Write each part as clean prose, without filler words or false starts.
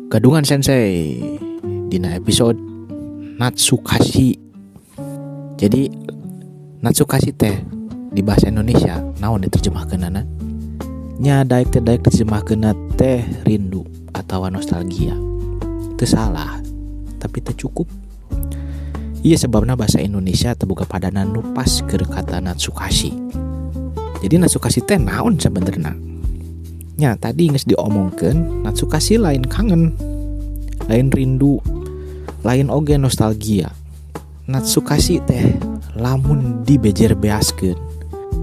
Gadungan Sensei dina episode Natsukashi. Jadi Natsukashi teh di bahasa Indonesia naon diterjemahkeunana? Nya daek teh daek diterjemahkeunna teh rindu atau nostalgia. Teu salah, tapi teu cukup. Iya, sebabna bahasa Indonesia teu boga padanan nu pas keur kata Natsukashi. Jadi Natsukashi teh naon sebenarnya? Nya tadi geus diomongkeun, Natsukashi lain kangen, lain rindu, lain oge nostalgia. Natsukashi teh lamun dibejer beaskeun,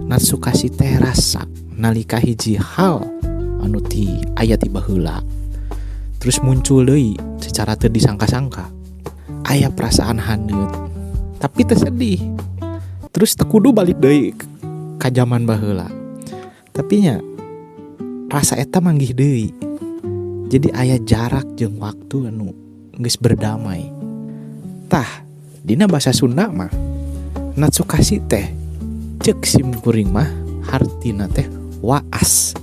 Natsukashi teh rasa nalika hiji hal anu ti aya ti baheula terus muncul deui secara teu disangka-sangka. Aya perasaan haneut, tapi teu sedih. Terus teu kudu balik deui ka zaman baheula. Tapi nya rasa eta manggih deui. Jadi aya jarak jeung waktu anu geus berdamai. Tah, dina bahasa Sunda mah Natsukashi teh cek sim kuring mah hartina teh waas.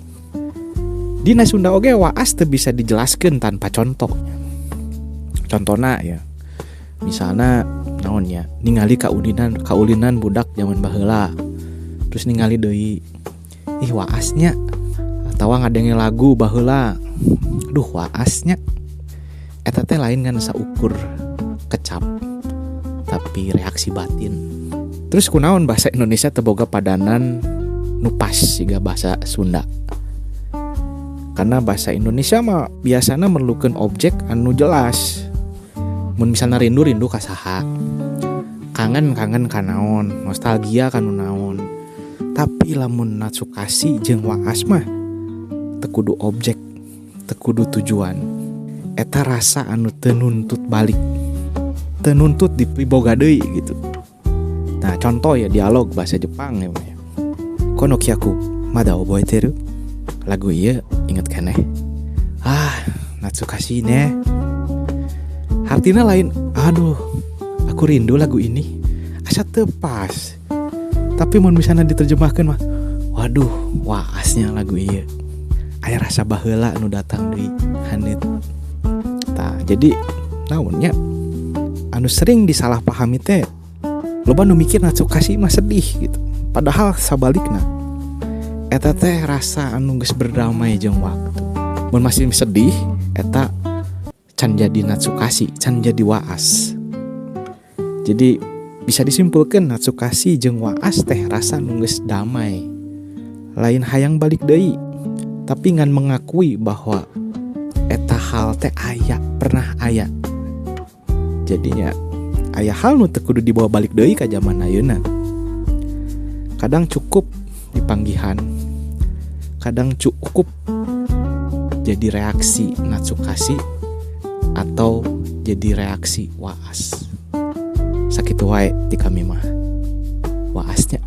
Dina Sunda oge waas teu bisa dijelaskeun tanpa contoh. Contohna ya, misalnya naon ya, ningali kaulinan budak zaman baheula, terus ningali deui, ih waasnya, atawa ngadenge lagu baheula, duh waasnya. Eta teh lain kan saukur kecap, tapi reaksi batin. Terus kunaon bahasa Indonesia teu boga padanan nu pas siga bahasa Sunda? Karena bahasa Indonesia mah biasanya merlukan objek anu jelas. Mun misalnya rindu, rindu ka saha, kangen, kangen ka naon, nostalgia ka nu naon. Tapi lamun Natsukashi jeung waas mah teu kudu objek, teu kudu tujuan. Eta rasa anu teu nuntut balik, teu nuntut dipiboga deui gitu. Nah, contoh ya, dialog bahasa Jepang ya. "Kono kyaku mada oboeteru?" Lagu ieu inget keneh. Ah, natsukashi ne. Artinya lain, aduh, aku rindu lagu ini. Asa teu pas. Tapi mun misalnya diterjemahkan mah, waduh, waasnya lagu ieu. Aya rasa baheula anu datang deui haneut. Tah, jadi naonnya anu sering disalahpahami teh, loba nu mikir natsukashi mah sedih gitu. Padahal sabalikna, eta teh rasa anu geus berdamai jeung waktu. Mun masih sedih, eta can jadi natsukashi, can jadi waas. Jadi bisa disimpulkan natsukashi jeung waas teh rasa nu geus damai. Lain hayang balik deui, tapi ngan mengakui bahwa eta hal teh aya, pernah aya. Jadinya aya hal nu teu kudu dibawa balik deui ka zaman ayeuna. Kadang cukup dipanggihan, kadang cukup jadi reaksi natsukashi atau jadi reaksi waas. Sakitu wae di kami mah waasnya.